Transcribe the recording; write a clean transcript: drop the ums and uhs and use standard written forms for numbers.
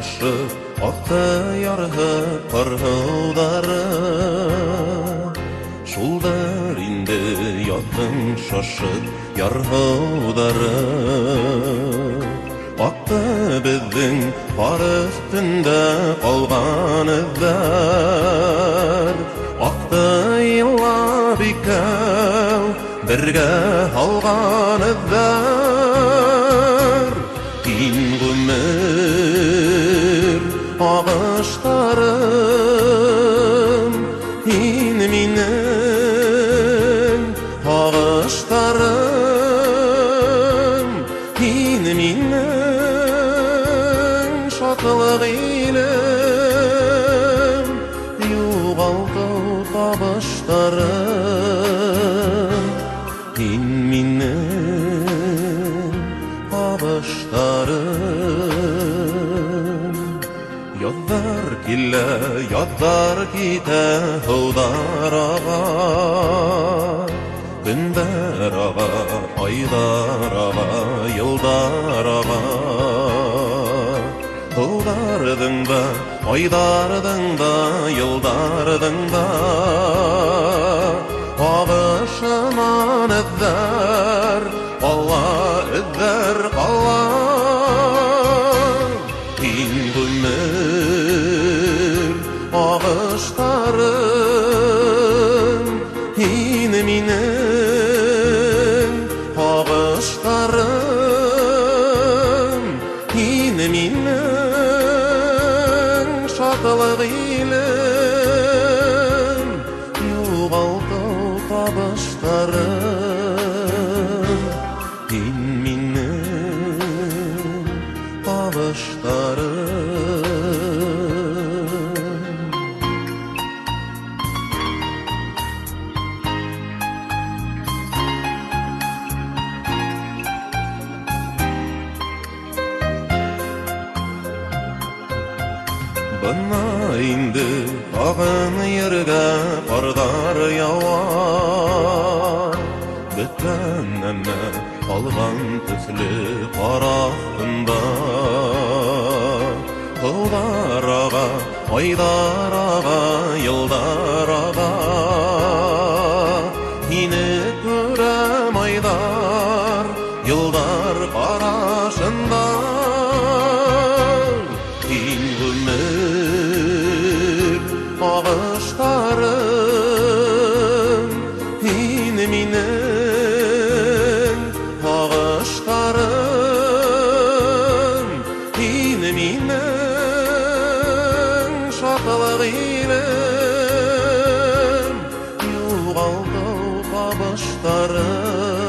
Шашып акты ярһып кар һыудары. Шулдыр инде язның шашып ярһыудары. Акты безнең кар өстендә калган эзләр. Акты еллап икәү бергә алган эзләр. Һин гомер агыштарым, һин минем агыштарым, һин минем шатлык илем, югалту табыштарым, һин минем табыштарым. Язлар килә, язлар китә, һыудар ага. Көннәр ага, айлар ага, еллар ага. Һыударҙың да, айҙарҙың да, йылдарҙың да ағышынан эҙҙәр ҡала, эҙҙәр ҡала. Һин ғүмер ағыштарым, һин минең ағыштарым, һин минең шатлык илем, югалтыу табыштарым, һин минең табыштарым. Бына инде тағын ергә ҡарҙар яуа. Бөткән нәмә ҡалған төҫлө ҡар аҫтында. Һыуҙар аға, айҙар аға, йылдар аға. Һине күрәм айҙар, йылдар ҡарашында. Һин ғүмер ағыштарым, һин минең ағыштарым, һин минең шатлык илем, югалтыу табыштарым.